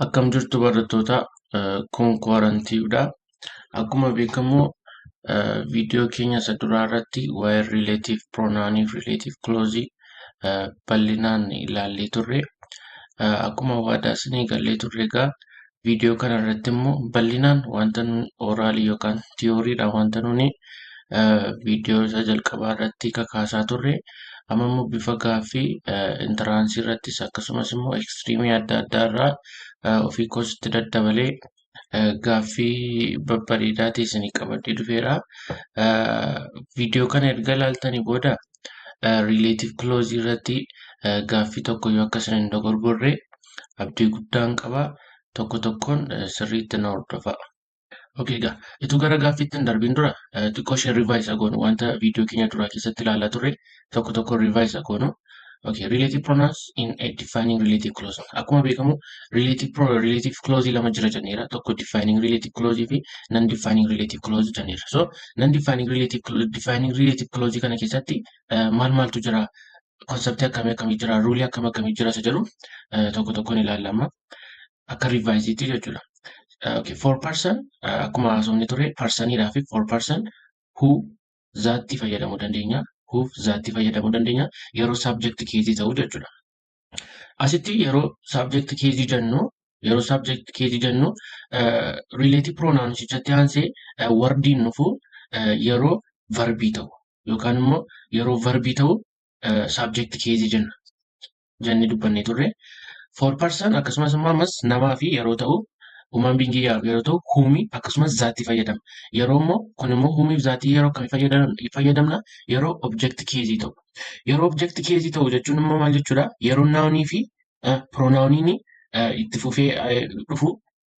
Akkam jirtu barattoota, kun quarantiidha. Akkuma beekamu viidiyoo keenya isa duraa irratti waa'ee relative pronoun fi relative clause bal'inaan ilaallee turre. Akkuma waadaa isinii gallee turre, egaa viidiyoo kana irratti immoo bal'inaan wanta nuyi orally yookaan theorydhaan wanta nuni viidiyoo isa jalqabaa irratti kakaasaa turre, amma immoo bifa gaaffii entrance irrattis akkasumas immoo extreme adda addaa irraa ofii koositti daddabalee gaaffii babbareedaa ta'e isinii qabadhee dhufeera. Viidiyoo kana erga ilaaltanii booda relative clause irratti gaaffii tokko yoo akka isin hin dogoggorre abdii guddaan qaba. Tokko tokkoon sirriitti na hordofaa. Okay, egaa ituu gara gaaffiitti hin darbiin dura xiqqoo ishee revise goonu, wanta viidiyoo keenya duraa keessatti ilaalaa turre tokko tokko revise goonu. Okay, relative pronouns in a defining relative clause. Akkuma beekamu relative clause lama jira jenneera. Tokko defining relative clause fi non defining relative clause jenneera. So non defining relative defining relative clause kana keessatti maal maaltu jira? Conceptii akkamii akkamii jira? Rule akkamii akkamii jira? Isa jedhu tokko tokkoon ilaallama. Akka reviseiitti jechuudha. Okay, for person, akkuma haasofni ture, personiidhaa fi for person who, that fayyadamuu dandeenya. Who, that fayyadamuu dandeenya yeroo subject case ta'u jechuudha. Asitti yeroo subject case jennu relative pronounsichatti aansee wordiin dhufu yeroo verbii ta'u yookaan immoo yeroo verbii ta'u subject case jenna jennee dubbannee turre. For person akkasumas immoo ammas namaa fi yeroo ta'u, human being yeroo ta'u, whomii akkasumas that fayyadama. Yeroo immoo kun immoo whomiif that yeroo akkamii fayyadamna? Yeroo object case ta'u. Yeroo object case ta'u jechuun immoo maal jechuudha? Yeroo nounii fi pronouniin itti fufee dhufu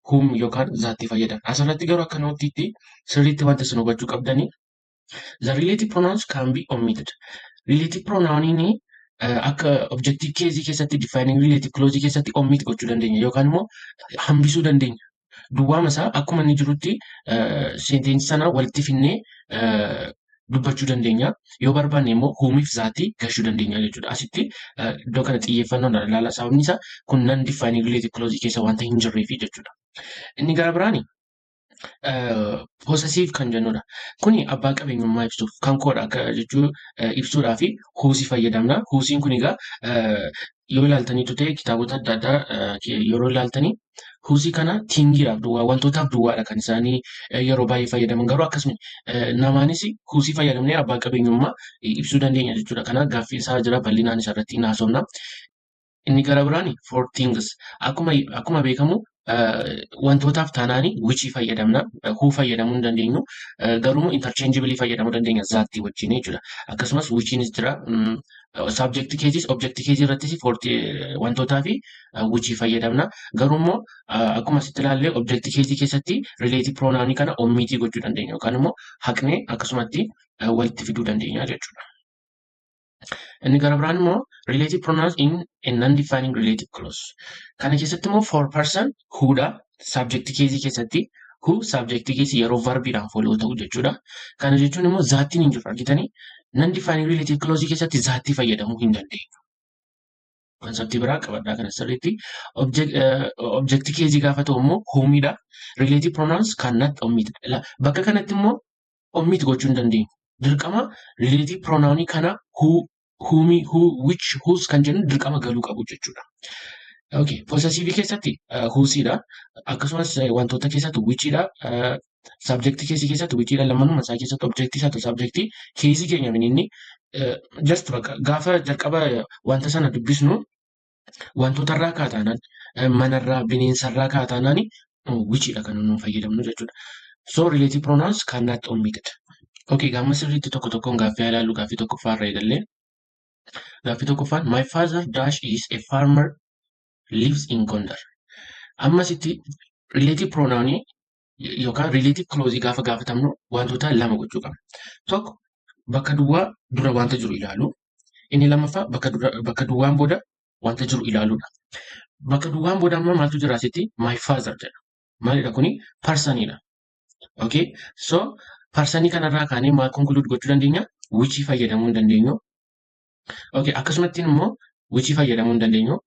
whom yookaan that fayyadama. Asirratti garuu akka noteiitti sirriitti wanta isin hubachuu qabdanii, the relative pronouns can be omitted. Relative pronouniin akka objective case keessatti, defining relative clause keessatti omit gochuu dandeenya yookaan immoo hambisuu dandeenya. Duwwaama isaa akkuma inni jirutti sentence sana walitti finnee dubbachuu dandeenya. Yoo barbaanne immoo whomiif that gashuu dandeenya jechuudha. Asitti iddoo kana xiyyeeffannoon ilaala. Sababni isaa kun non defining relative clause keessa wanta hin jirreefi jechuudha. Inni gara biraani possessive kan jennudha. Kuni abbaa qabeenyummaa ibsuuf, kan koodha akka jechuu ibsuudhaa fi whose fayyadamna. Whoseiin kun egaa yoo ilaaltaniitu ta'e, kitaabota adda addaa yeroo ilaaltanii, whose kana thingiidhaaf duwwaa, wantootaaf duwwaadha kan isaanii yeroo baay'ee fayyadaman. Garuu akkasuma namaanis whose fayyadamnee abbaa qabeenyummaa ibsuu dandeenya jechuudha. Kanaaf gaaffii isaa jira, bal'inaan isa irratti haasofna. Inni gara biraani for things, akkuma beekamu wantootaaf taanaani which fayyadamna, who fayyadamuu hin dandeenyu, garuu interchangeably fayyadamuu dandeenya that wajjin jechuudha. Akkasumas whichiinis jira. Subject cases, object case irrattis for wantootaa fi which fayyadamna. Garuu immoo akkuma asitti ilaallee object case keessatti relative pronoun kana omit gochuu dandeenya yookaan immoo haqnee akkasumatti walitti fiduu dandeenya jechuudha. Inni gara biraan immoo relative pronouns in a non-defining relative clause. Kana keessatti immoo for person whodha. Subject case keessatti who subject case yeroo verbiidhaan follow ta'u jechuudha. Kana jechuun immoo thatiin hin jiru, argitanii, non-defining relative clause keessatti that fayyadamuu hin dandeenyu. Conceptii biraa qabadhaa kana sirriitti. Object case gaafa ta'u immoo whomiidha. Relative pronouns cannot omit. Bakka kanatti immoo omit gochuu hin dandeenyu. Dirqama relative pronoun kana who, whomii, who, which, whose kan jennu dirqama galuu qabu jechuudha. Okay, possessive keessatti whoseidha. Akkasumas wantoota keessatti whichidha. Subject case keessatti whichidha. Lamanuma isaa keessatti object isaa ta'u subject case keenya inni just bakka gaafa jalqaba wanta sana dubbisnu wantoota irraa kaataanaan, manarraa, bineensarraa kaataanaan, whichidha kan nuyi fayyadamnu jechuudha. So relative pronouns cannot omitted. Okay, gaafa sirriitti tokko tokkoon gaaffii haa ilaallu. Gaaffii tokkoffaa irra eegallee. Gaaffii tokkoffaan, "My father dash is a farmer, lives in Gondar." Ammasitti relative pronoun yookaan relative clause gaafa gaafatamnu wantoota lama gochuu qabna. Tokko, bakka duwwaa dura wanta jiru ilaalu. Inni lammaffaa bakka duwwaan booda wanta jiru ilaaluudha. Bakka duwwaan booda amma maaltu jira asitti? "My father" jedha. Maalidha kuni? Personiidha. Okay? So personii kanarraa kaanee maal conclude gochuu dandeenya? Which fayyadamuu hin dandeenyu. Okay, akkasumatti immoo which fayyadamuu hin dandeenyu.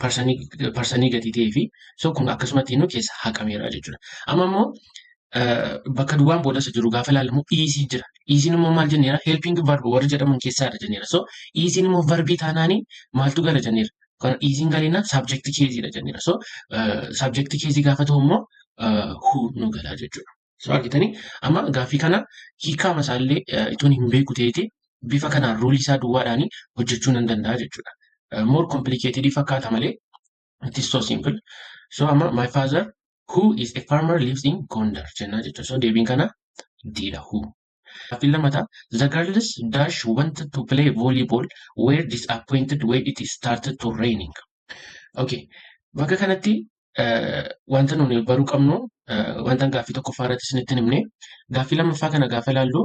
Personii gatii ta'ee fi so kun akkasumatti inni keessa haqameera jechuudha. Amma immoo bakka duwwaan booda isa jiru gaafa ilaalamu isii jira. Isiin immoo maal jenneera? Helping verb warra jedhaman keessaadha jenneera. So isiin immoo verbii taanaanii maaltu gala jenneera? Kana isiin galeena subject caseidha jenneera. So subject case gaafa ta'u immoo who nu galaa jechuudha. So argitanii, amma gaaffii kana hiikaa isaallee itoon hin beeku ta'eeti bifa kanaan ruleii isaa duwwaadhaanii hojjechuu nan danda'a jechuudha. More complicated fakkaata malee it is so simple. So amma "My father, who is a farmer, lives in Gondar" jennaa jechuudha. So deebiin kana D dha, who. Gaaffiin lammataa, "The girls dash wanted to play volleyball were disappointed when it started to raining." Okay. Bakka kanatti wanta nuni baruu qabnu, wanta gaaffii tokkoffaa irratti isinitti himne, gaaffii lammaffaa kana gaafa ilaallu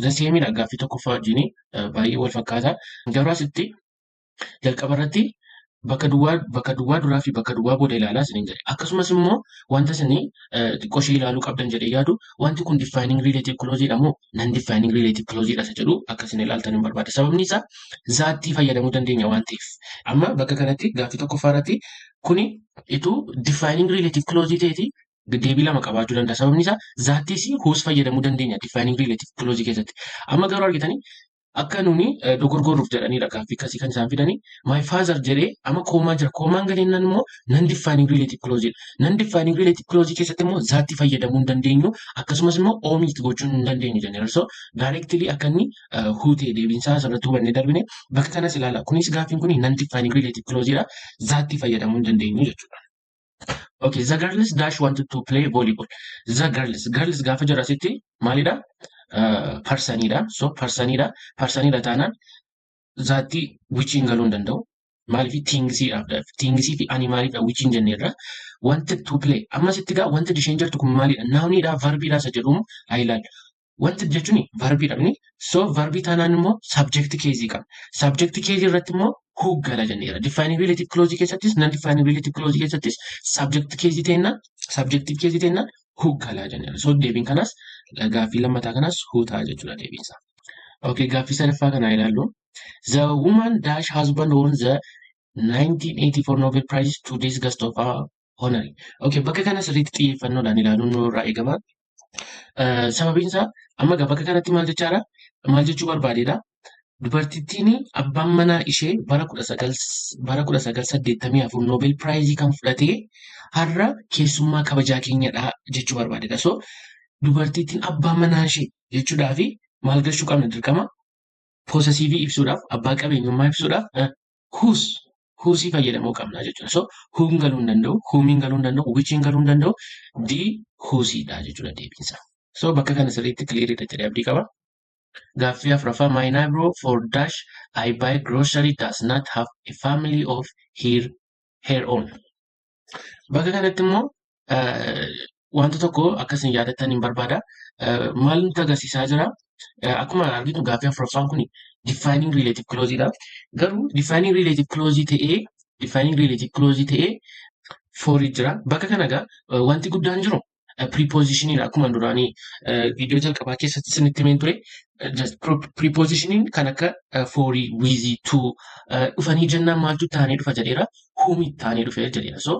the sameidha, gaaffii tokkoffaa wajjin baay'ee wal fakkaata. Garuu asitti jalqaba irratti bakka duwwaa duraa fi bakka duwwaa booda ilaalaa isiniin jedhe. Akkasumas immoo wanta isinii xiqqoo ishee ilaaluu qabdan jedhee yaadu, wanti kun defining relative clause dha moo non defining relative clause dha isa jedhu akka isin ilaaltan hin barbaada. Sababni isaa thatii fayyadamuu dandeenya waan ta'eef. Amma bakka kanatti gaaffii tokkoffaa irratti kuni ituu defining relative clause ta'eeti deebii lama qabaachuu danda'a. Sababni isaa thatiis whose fayyadamuu dandeenya defining relative clause keessatti. Amma garuu argitanii, akka nuni dogorgoruuf jedhanidha gaaffii akkasii kan isaan fidanii. "My father" jedhee amma comma jira. Commaan galeennan immoo non defining relative clause. Non defining relative clause keessatti immoo thatii fayyadamuu hin dandeenyu, akkasumas immoo omit gochuu hin dandeenyu jenneera. So directly akka inni who ta'e deebiinsaa asirratti hubannee darbine. Bakka kanas ilaala. Kunis gaaffiin kun non defining relative clause dha. Thatii fayyadamuu hin dandeenyu jechuudha. Okay, "The girls dash wanted to play volleyball." The girls, girls gaafa jedhu asitti maalidha? Personiidha. So personiidha. Personiidha taanaan thatii whichiin galuu hin danda'u. Maaliif? Thingsiidhaaf, thingsii fi animaliidha whichiin jenneerra. "Wanted to play." Ammasitti gaa wanted isheen jirtu kun maalidha? Nouniidha, verbiidha isa jedhumu haa ilaallu. Wanted jechuun verbiidha inni. So verbii taanaan immoo subject case qaba. Subject case irratti immoo who gala jenneera. Defining relative clause keessattis, non defining relative clause keessattis subject case teennaan, subjective case teennaan who gala jenneera. So deebiin kanas, gaaffii lammataa kanas who ta'a jechuudha deebiinsaa. Okay, gaaffii sadaffaa kana ilaallu. "The woman dash husband won the 1984 Nobel Prize, today's guest of honor." Okay, bakka kana sirriitti xiyyeeffannoodhaan ilaaluun nurraa eegama. Sababiin isaa amma egaa bakka kanatti maal jechaadha? Maal jechuu barbaadeedha? Dubartittiin abbaan manaa ishee bara 1984 Nobel Prize kan fudhatee har'a keessummaa kabajaa keenyadha jechuu barbaadeedha. So dubartittiin abbaa manaa ishee jechuudhaa fi maal gachuu qabna dirqama? Possessiveii ibsuudhaaf, abbaa qabeenyummaa ibsuudhaaf whoseii fayyadamuu qabna jechuudha. So whoon galuu hin danda'u, whomiin galuu hin danda'u, whichiin galuu hin danda'u, D whoseiidha jechuudha deebiinsa. So bakka kana sirriitti cleariidha jedhee abdii qaba. Gaaffii afuraffaa, "My neighbor for dash I buy grocery does not have a family of her own." Bakka kanatti immoo wanta tokko akkasiin yaadattan hin barbaada. Maal nutti agarsiisaa jira? Akkuma argitu gaaffii afuraffaan kun defining relative clause dha. Garuu defining relative clause ta'ee forii jira. Bakka kana egaa wanti guddaan jiru prepositionidha. Akkuma duraanii viidiyoo jalqabaa keessatti isinitti himeen ture. Prepositioniin kan akka forii, withii, to dhufanii jennaan maaltu taanee dhufa jedheera? Whomii taanee dhufe jedheera. So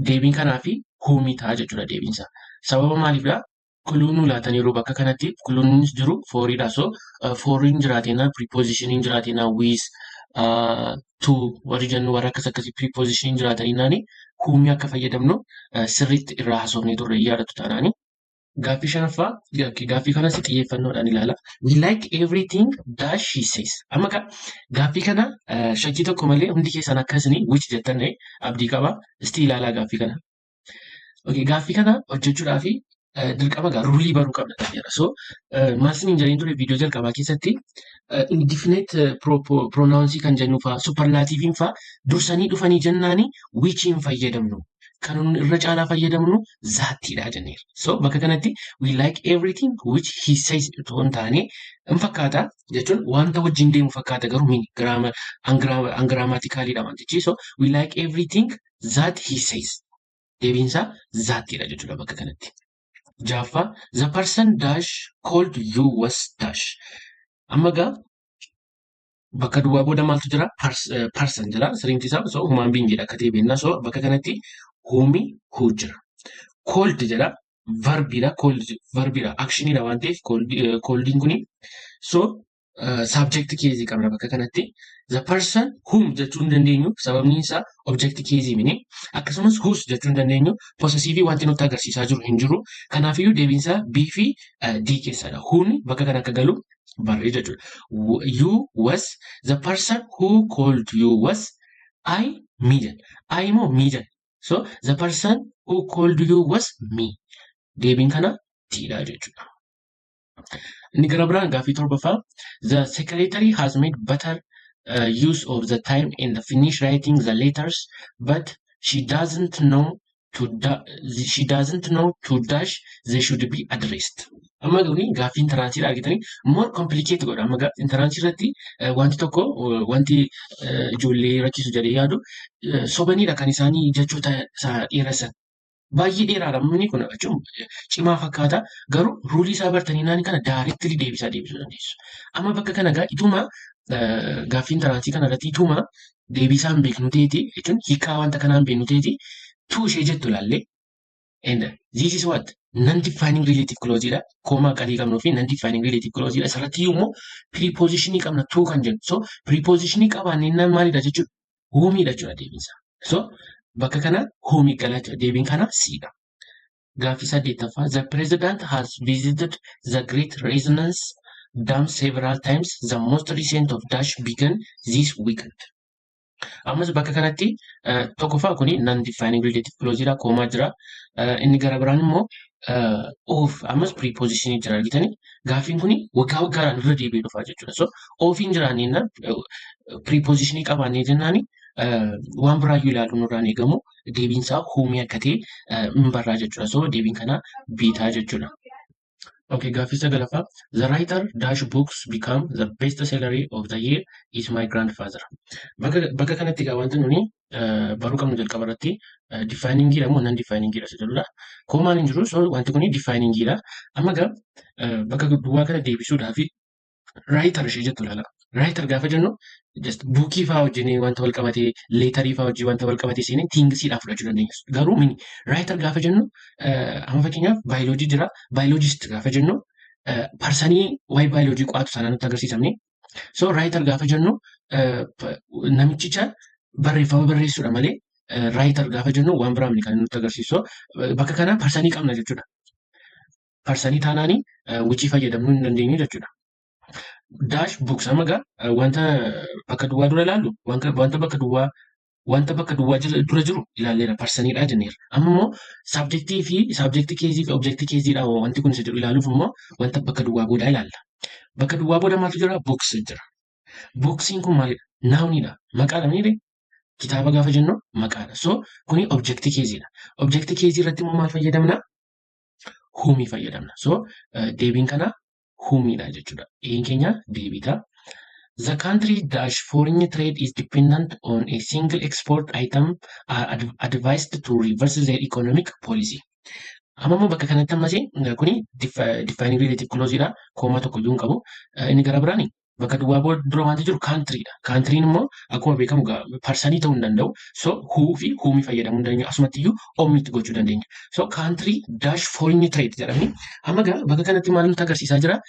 deebiin kanaa fi whomii ta'a jechuudha deebiinsa. Sababa maaliifidha? Clue nu laataniiru bakka kanatti, clueunis jiru foriidha. So foriin jiraateena, prepositioniin jiraateena, with, to warri jennu warra akkas akkasii prepositioniin jiraataniinaani whomii akka fayyadamnu sirriitti irraa haasofnee turre yaadatu taanaani. Gaaffii shanaffaa, gaaffii kanas xiyyeeffannoodhaan ilaala. "We like everything dash she says." Amma gaaffii kana shakkii tokko malee hundi keessan akkasini which jettan abdii qaba. Isti ilaalaa gaaffii kana. Okay, gaaffii kana hojjechuudhaaf dirqama gaa ruleii baruu qabna ta'eera. So maal isiniin jedheen ture viidiyoo jalqabaa keessatti? Indefinite pronounsii kan jennu fa'aa, superlativeiin fa'aa dursanii dhufanii jennaani whichiin fayyadamnu. Kan nuti irra caalaa fayyadamnu thatiidha jenneera. So bakka kanatti "We like everything which he says" otoo hin taane hin fakkaata jechuun wanta wajjin deemu fakkaata, garuu mini ungrammaticaliidha wantichi. So "We like everything that he says." Deebiinsaa thatiidha jechuudha bakka kanatti. Jaaffaa, "The person dash called you was dash." Amma gaa Bakka duwwaa booda maaltu jira? Person jira. Siriimti isaa so human being jedha akka ta'e beekna. So bakka kanatti whomii who jira. Called jedha. Verbiidha. Called verbiidha. Actioniidha waan ta'eef calledin kuni. So subject case qabna bakka kanatti. The person whom jechuu hin dandeenyu, sababni isaa object case mini. Akkasumas whose jechuu hin dandeenyu, possessive wanti nutti agarsiisaa jiru hin jiru. Kanaafiyyuu deebiin isaa B fi D keessadha. Who'n bakka kana akka galu barree jechuudha. You was the person who called you was I, me jedha. I immoo me jedha. So the person who called you was me. Deebiin kana D dha jechuudha. Inni gara biraan gaaffii torbaffaa. The secretary has made better use of the time in the finish writing the letters, but she doesn't know to dash they should be addressed. Amma kuni gaaffii entranceiidha argitanii more complicate godha. Amma entrance irratti wanti tokko wanti ijoollee rakkisu jedhee yaadu sobaniidha kan isaanii jechoota isaa dheeressan. Baay'ee dheeraadha inni kun jechuun cimaa fakkaata, garuu ruleii isaa bartanii naani kana directly deebisaa deebisuu dandeessu. Amma bakka kana gaa ituma gaaffii entrance kana irratti ituma deebisaa hin beeknu ta'eeti, jechuun hiikaa wanta kanaa hin beeknu ta'eeti, to ishee jettu ilaallee, and this is what non defining relative clause dha. Comma qalii qabnuu fi non defining relative clause dha. Isarratti immoo prepositionii qabna, to kan jennu. So prepositionii qabaannee maalidha jechuudha? Whomiidha jechuudha deebiinsa. So bakka kana whomii galaa jechuudha. Deebiin kana C dha. Gaaffii saddeettaffaa. The president has visited the Great Resonance Dam several times. The most recent of dash began this weekend. Ammas bakka kanatti tokkoffaa kuni non defining relative clause dha. Comma jira. Inni gara biraan immoo of, ammas prepositionii jira argitanii. Gaaffiin kuni waggaa waggaadhaan irra deebi'ee dhufaa jechuudha. So ofiin jiraanneen prepositionii qabaannee jennaani waan biraayyuu ilaaluun nurraan eegamu, deebiin isaa whomii akka ta'e hin barraa jechuudha. So deebiin kana B ta'a jechuudha. Okay, gaaffii sagalaffaa. The writer dash books become the best seller of the year is my grandfather. Bakka kanatti egaa wanti nuni baruu qabnu jalqaba irratti definingiidha moo non definingiidha isa jedhudha. Commaan hin jiru, so wanti kuni definingiidha. Amma egaa bakka duwwaa kana deebisuudhaaf writer ishee jettu ilaala. Writer gaafa jennu just bookii fa'aa wajjin wanta wal qabatee, letterii fa'aa wajjin wanta wal qabatee seenee thingsiidhaan fudhachuu dandeenya. Garuu mini writer gaafa jennu amma fakkeenyaaf baayoloojii jira. Biologist gaafa jennu personii waa'ee baayoloojii qo'atu sana nutti agarsiisamne. So writer gaafa jennu namichicha barreeffama barreessuudha malee writer gaafa jennu waan biraa miti kan nutti agarsiisu. Bakka kana personii qabna jechuudha. Personii taanaanii whichii fayyadamuu hin dandeenyu jechuudha. Dash books, amma egaa wanta bakka duwwaa dura ilaallu, wanta bakka duwwaa dura jiru ilaalleera, personiidha jenneerra. Amma immoo subjectii fi subject caseii fi object caseiidha wanti kun isa jedhu ilaaluuf immoo wanta bakka duwwaa boodaa ilaalla. Bakka duwwaa booda maaltu jira? Books jira. Booksiin kun maalidha? Nouniidha. Maqaadha miti? Kitaaba gaafa jennu maqaadha. So kuni object caseiidha. Object caseii irratti immoo maal fayyadamna? Whomii fayyadamna. So deebiin kana whomiidha jechuudha. Een keenya deebii ta'a. The country dash foreign trade is dependent on a single export item are advised to reverse their economic policy. Amma immoo bakka kanatti ammas kuni defining relative clause dha. Comma tokko iyyuu hin qabu. Inni gara biraani bakka duwwaa dura wanti jiru countrydha. Countryn immoo akkuma beekamu personii ta'uu hin danda'u. So who fi whomii fayyadamuu hin dandeenya. Asumatti iyyuu omit gochuu dandeenya. So country dash foreign trade jedhamni. Amma egaa bakka kanatti maal nutti agarsiisaa jira?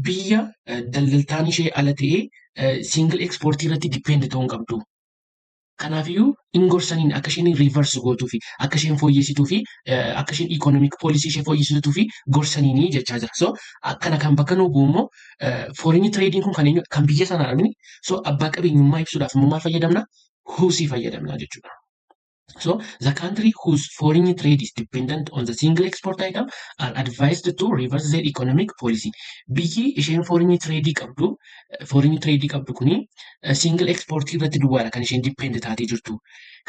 Biyya daldaltaan ishee ala ta'ee single exportii irratti depend ta'uu hin qabdu. Kanaafiyyuu in gorsaniin akka isheen reverse gootuu fi akka isheen fooyyessituu fi akka isheen economic policy ishee fooyyessituu fi gorsaniinii jechaa jira. So akkana kan bakka nu bu'u immoo foreign trading kun kan eenyu, kan biyya sanaadha mini. So abbaa qabeenyummaa ibsuudhaaf immoo maal fayyadamna? Whoseii fayyadamna jechuudha. So the country whose foreign trade is dependent on the single export item are advised to reverse their economic policy. Biyyi isheen foreign trade qabdu kuni single export irratti duwwaadha kan isheen depend taatee jirtu.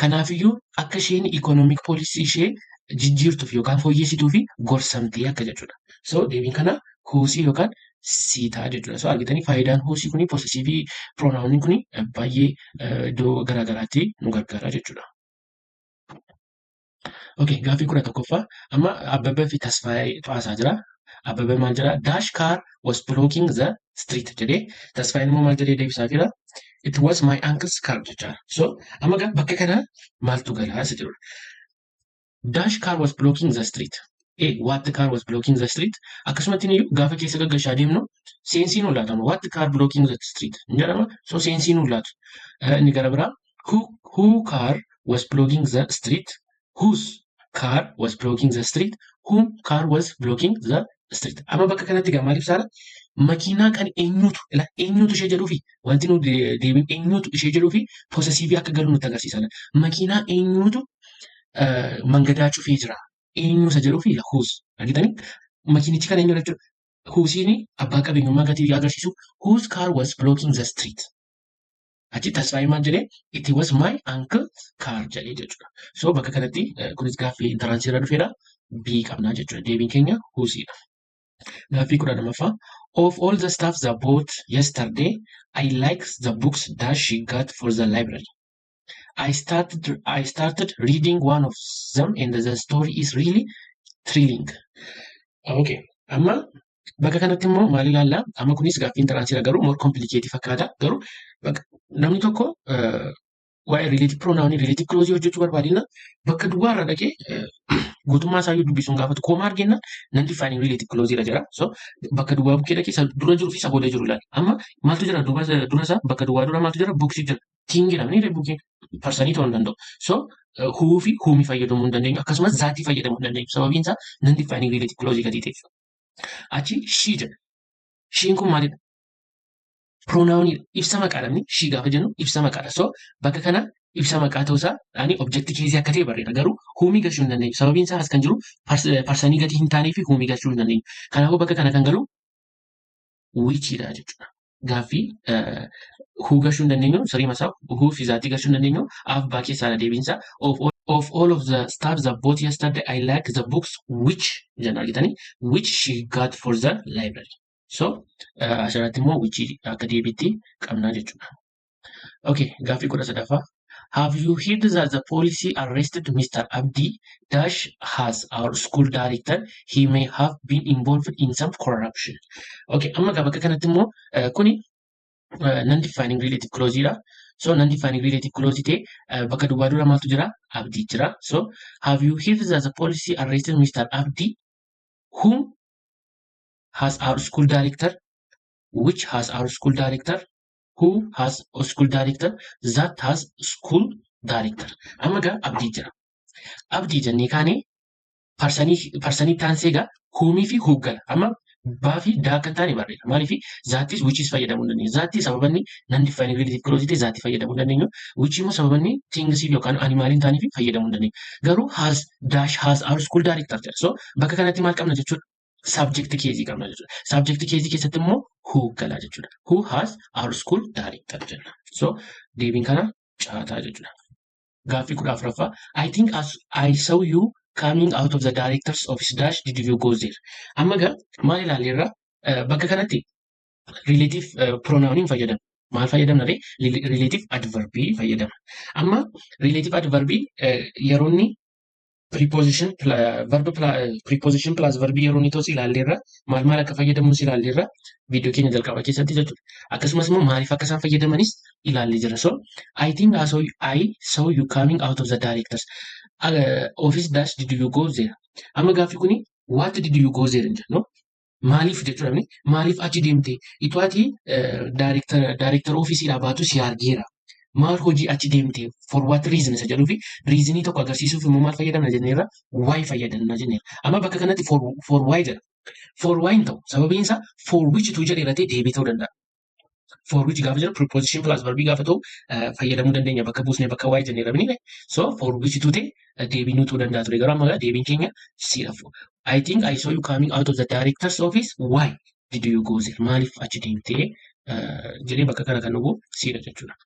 Kanaafiyyuu akka isheen economic policy ishee jijjiirtuuf yookaan fooyyessituuf gorsamtee akka jechuudha. So deebiin kana whoseii yookaan C ta'a jechuudha. So argitanii, faayidaan whoseii kuni, possessive pronoun kuni baay'ee iddoo garaagaraatti nu gargaara jechuudha. Okay, gaaffii 11ffaa. Amma Abbabaa fi Tasfaayee haasaa jira. Abbabee maal jedhaa? "Dash car was blocking the street" jedhee. Tasfaayeen immoo maal jedhee deebisaa jira? "It was my uncle's car" jechaadha. So amma egaa bakka kana maaltu galaa isa jedhudha. Dash car was blocking the street. A. What car was blocking the street? Akkasumatti iyyuu gaafa keessa gaggashaa deemnu senseiin nu laatama. What car blocking the street hin jedhama. So senseiin nu laatu. Inni gara biraa who car was blocking the street? Whose car was blocking the street? Whom car was blocking the street? Amma bakka kanatti egaa maal ibsaadha? Makiinaa kan eenyutu ila eenyutu ishee jedhuu fi wanti nu deebiin eenyutu ishee jedhuu fi possessive akka galu nutti agarsiisa. Makiinaa eenyutu mangadaa cufee jira? Eenyu isa jedhuu fi whose argitanii, makiinichi kan eenyudha jechuudha. Whoseiin abbaa qabeenyummaa gatii agarsiisu, whose car was blocking the street. Achi Tasfaayee maal jedhee? "It was my uncle car" jedhee jechuudha. So bakka kanatti kunis gaaffii entrance irra dhufeedha. B qabnaa jechuudha. Deebiin keenya whoseiidha. Gaaffii 12ffaa. Of all the stuff that bought yesterday, I like the books that she got for the library. I started reading one of them and the story is really thrilling. Okay. Amma bakka kanatti immoo maal ilaallaa? Amma kunis gaaffii entranceiidha, garuu more complicated fakkaata. Garuu namni tokko waa'ee relative pronoun, relative clause hojjechuu barbaadina, bakka duwwaarra dhaqee guutummaa isaa dubbisuun gaafatu comma argenna non defining relative clause irra jira. So bakka duwwaa bukkee dhaqee isa dura jiruu fi isa booda jiru ilaala. Amma maaltu jira duuba dura isaa? Bakka duwwaa dura maaltu jira? Booksii jira. Thing jedhama ni bookiin personii ta'uu hin danda'u. So who fi whomii fayyadamuu hin dandeenyu, akkasumas thatii fayyadamuu hin dandeenyu, sababiin isaa non defining relative clause gatii ta'eef. Achi she jedha. Sheiin kun maalidha? Pronounidha. Ibsa maqaadha. She gaafa jennu ibsa maqaadha. So bakka kana ibsa maqaa ta'uusaa ani object case akka ta'e barreera. Garuu whomii galchuu hin dandeenyu. Sababiin isaa as kan jiru personii gatii hin taanee fi whomii galchuu hin dandeenyu. Kanaafuu bakka kana kan galu whichiidha jechuudha. Gaaffii who galchuu hin dandeenyu, sirrii masaa who fi thatii galchuu hin dandeenyu, af baa keessaa deebiinsa. Of all of the stuff that bought yesterday, I like the books which jenna, argitanii, which she got for the library. So asirratti immoo which akka deebiitti qabnaa jechuudha. Okay, gaaffii 13ffaa. Have you heard that the police arrested Mr. Abdi Dash has our school director? He may have been involved in some corruption. Okay, amma bakka kanatti immoo kuni non defining relative clause dha. So non defining relative clause ta'e bakka duwwaa dura maaltu jira? Abdii jira. So have you heard that the police arrested Mr. Abdi, whom has our school director, which has our school director, who has a school director, that has school director? Amma gaa Abdii jira. Abdii jennee kaanee personii taansee egaa whomii fi who gala. Amma baa fi daa akka hin taane barreera. Maaliif? Thatis whichis fayyadamuu hin dandeenyu. Thatii sababa inni non defining relative clause ta'e thatii fayyadamuu hin dandeenyu. Which immoo sababa inni thingsii yookaan animalii hin taaneef fayyadamuu hin dandeenyu. Garuu has dash has our school director jedha. So bakka kanatti maal qabna jechuudha? Subject case qabna jechuudha. Subject case keessatti immoo who gala jechuudha. Who has our school director jenna. So deebiin kana caataa jechuudha. Gaaffii 14ffaa. I think as I saw you coming out of the director's office dash did you go there? Amma gaa maal ilaalleerra? Bakka kanatti relative pronoun fayyadama. Maal fayyadamna ree? Relative adverbii fayyadama. Amma relative adverbii yeroo inni preposition verb preposition plus verbii yeroo inni ta'us ilaalleerra, maal maal akka fayyadamus ilaalleerra viidiyoo keenya jalqabaa keessatti jechuudha. Akkasumas immoo maaliif akka isaan fayyadamanis ilaallee jira. So I think I saw you coming out of the director's office dash did you go there? Amma gaaffii kuni what did you go there hin jennu. Maaliif jechuudha, maaliif achi deemte? Itoo ati director officeiidhaa baatu si argeera. Maal hojii achi deemte? For what reason isa jedhuu fi reasonii tokko agarsiisuuf immoo maal fayyadamna jenneerra? Why fayyadamna jenneerra. Amma bakka kanatti for why jedha. For why hin ta'u, sababiin isaa for which tu jedheera ta'e deebii ta'uu danda'a. For which gaafa jedhu preposition plus verbii gaafa ta'u fayyadamuu dandeenya bakka buusnee bakka why jenneerra binile. So for which tu ta'e deebii nuu ta'uu danda'a ture, garuu amma deebiin keenya siidha. I think I saw you coming out of the director's office. Why did you go there? Maaliif achi deemtee jedhee bakka kana kan dhugu siidha jechuudha.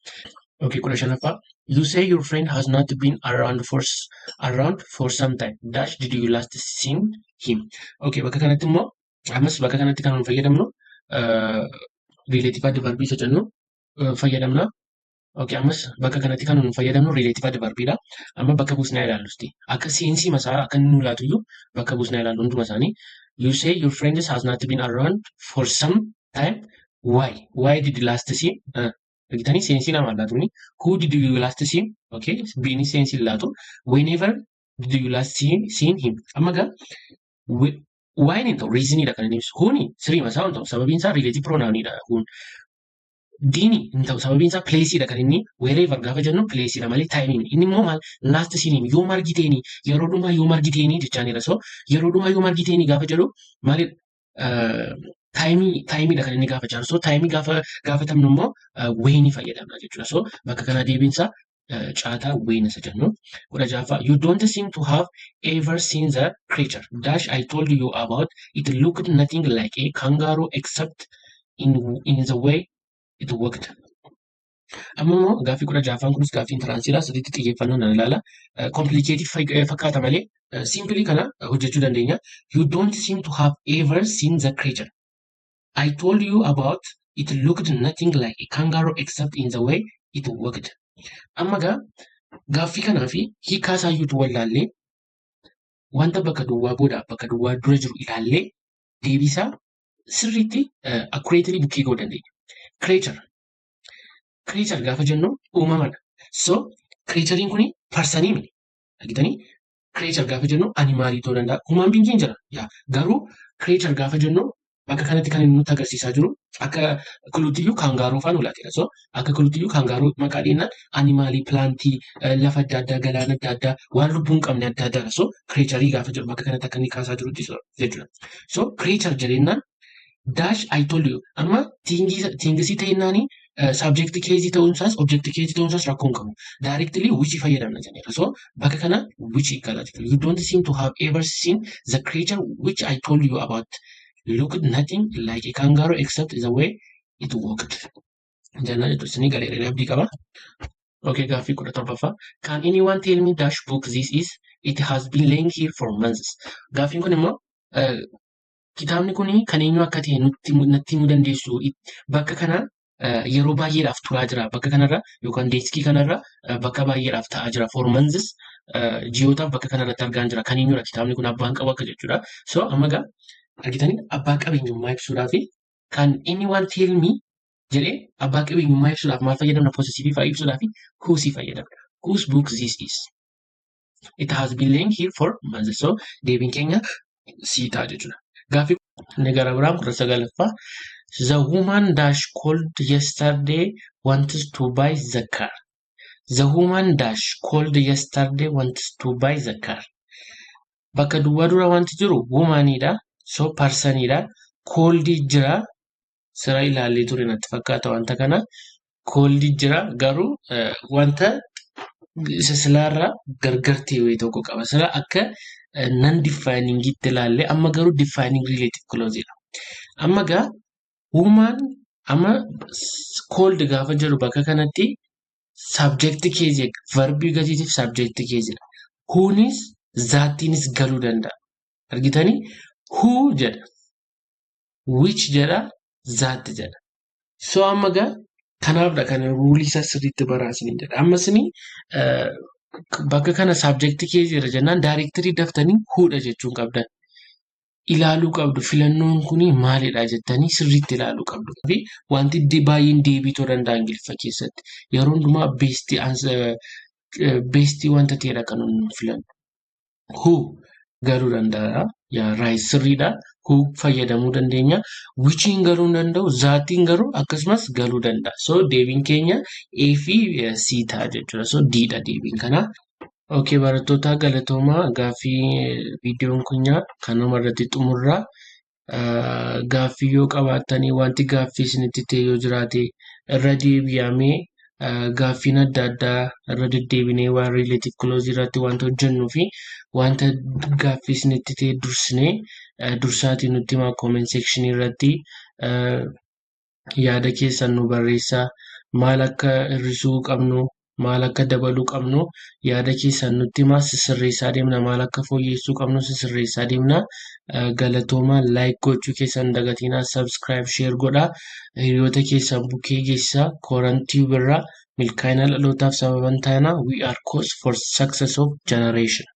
Okay, 15ffaa. You say your friend has not been around for some time. Dash did you last seen him? Okay, bakka kanatti immoo ammas bakka kanatti kan fayyadamnu relative adverb isa jennu fayyadamna. Okay, ammas bakka kanatti kan nuyi fayyadamnu relative adverbiidha. Amma bakka buusnaa ilaallusti. Akka sense masaa akka inni nu laatu iyyuu bakka buusnaa ilaallu hunduma isaanii. You say your friend has not been around for some time. Why? Why did you last see? Argitanii sense namaa laatu inni. Who did you last see? Okay, B'n sense laatu. Whenever did you last seen him? Amma gaa why hin ta'u reasoniidha kan inni ibsu. Who'ni sirrii masaa hin ta'u sababiin isaa relative pronounidha. Who'n D'n hin ta'u sababiin isaa placeiidha kan inni wherever gaafa jennu placeiidha malee timeiin. Inni immoo maal last seen yoom argiteeni yeroo dhumaa yoom argiteeni jechaanidha. So yeroo dhumaa yoom argiteeni gaafa jedhu maalidha timeiidha kan inni gaafachaa jiru. So time gaafa gaafatamnu immoo when fayyadamna jechuudha. So bakka kana deebiinsaa C ta'a when isa jennu. 16ffaa, you don't seem to have ever seen the creature dash I told you about. It looked nothing like a kangaroo except in the way it walked. Amma immoo gaaffii 16ffaan kunis gaaffii entranceiidha. Sirriitti xiyyeeffannoo nan ilaala. Complicated fakkaata malee simply kana hojjechuu dandeenya. You don't seem to have ever seen the creature I told you about. It looked nothing like a kangaroo except in the way it walked. Amma gaa gaaffii kanaa fi hiikaa isaayyuutu wallaallee wanta bakka duwwaa booda bakka duwwaa dura jiru ilaallee deebisaa sirriitti accurately bukkee ga'uu dandeenya. Creature. Creature gaafa jennu uumamadha. So creaturein kuni person miti. Argitanii? Creature gaafa jennu animal ta'uu danda'a. Human being jira. Yaa garuu creature gaafa jennu bakka kanatti kan inni nutti agarsiisaa jiru akka cluetiyyuu kangaroo faana ulaateera. So akka cluetiyyuu kangaroo maqaa dhiinnaan animal, plant, lafa adda addaa, galaana adda addaa, waan lubbuu hin qabne adda addaadha. So creature gaafa jedhu bakka kanatti akka inni kaasaa jirutti jechuudha. So creature jedhennaan dash I told you amma things ta'innaanii subject case ta'uunsaas object case ta'uunsaas rakkoo hin qabu. Directly which fayyadamna jenneera. So bakka kana which gala jechuudha. You don't seem to have ever seen the creature which I told you about. Looked nothing like a kangaroo except the way it walked. Jennaan jechuudha. Isinii galeera abdii qaba. Okay, gaaffii 17ffaa. Can anyone tell me dash book this is? It has been laying here for months. Gaaffiin kun immoo kitaabni kun kan eenyu akka ta'e nutti natti himuu dandeessu. Bakka kana yeroo baay'eedhaaf turaa jira. Bakka kanarra yookaan desk kanarra bakka baay'eedhaaf taa'aa jira. For months, ji'ootaaf bakka kanarratti argaa jira. Kan eenyudha kitaabni kun abbaan qabu akka jechuudha. So amma gaa argitanii abbaa qabeenyummaa ibsuudhaaf can anyone tell me jedhee abbaa qabeenyummaa ibsuudhaaf maal fayyadamna? Possessive fa'aa ibsuudhaaf whose fayyadamna. Whose book this is? It has been laying here for months. So deebiin keenya C ta'a jechuudha. Gaaffii inni gara biraan 19ffaa. The woman dash called yesterday wants to buy the car. The woman dash called yesterday wants to buy the car. Bakka duwwaa dura wanti jiru womaniidha. So personiidha. Called jira. Sira ilaallee ture natti fakkaata wanta kana. Called jira garuu wanta isa silaarraa gargar ta'e wayii tokko qaba. Sila akka non definingitti ilaalle amma garuu defining relative clauseidha. Amma gaa woman amma called gaafa jedhu bakka kanatti subject case verb gatiitiif subject caseidha. Whonis thatiinis galuu danda'a. Argitanii who jedha, which jedha, that jedha. So amma gaa kanaafdha kan rule isaa sirriitti baraasanii jedha. Amma isinii bakka kana subject caseidha jennaan directly daftanii whodha jechuun qabdan. Ilaaluu qabdu filannoon kuni maalidha jettanii sirriitti ilaaluu qabdu. Fi wanti baay'een deebii ta'uu danda'a Ingiliffa keessatti. Yeroo hundumaa best wanta ta'edha kan nuyi filannu. Who galuu danda'a. Yaa right sirriidha. Who fayyadamuu dandeenya. Whichiin galuu hin danda'u. Thatiin garuu akkasumas galuu danda'a. So deebiin keenya A fi C ta'a jechuudha. So D dha deebiin kana. Okay, barattoota galatoomaa gaaffii viidiyoon keenya kanuma irratti xumurra. Gaaffii yoo qabaattanii wanti gaaffii isinitti ta'e yoo jiraate irra deebi'amee gaaffiin adda addaa irra deddeebinee waan relative clause irratti wanta hojjennuu fi wanta gaaffii isinitti ta'e dursinee dursaatii nutti himaa comment section irratti yaada keessan nu barreessaa maal akka hir'isuu qabnu Maal akka dabaluu qabnu yaada keessan nutti himaa, sisirreessaa deemna. Maal akka fooyyessuu qabnu sisirreessaa deemna. Galatoomaa, like gochuu keessan hin dagatinaa, subscribe, share godhaa. Hiriyoota keessan bukkee geessisaa. Koorantii birraa milkaa'ina dhalootaaf sababan taanaa. We are cause for success of generation.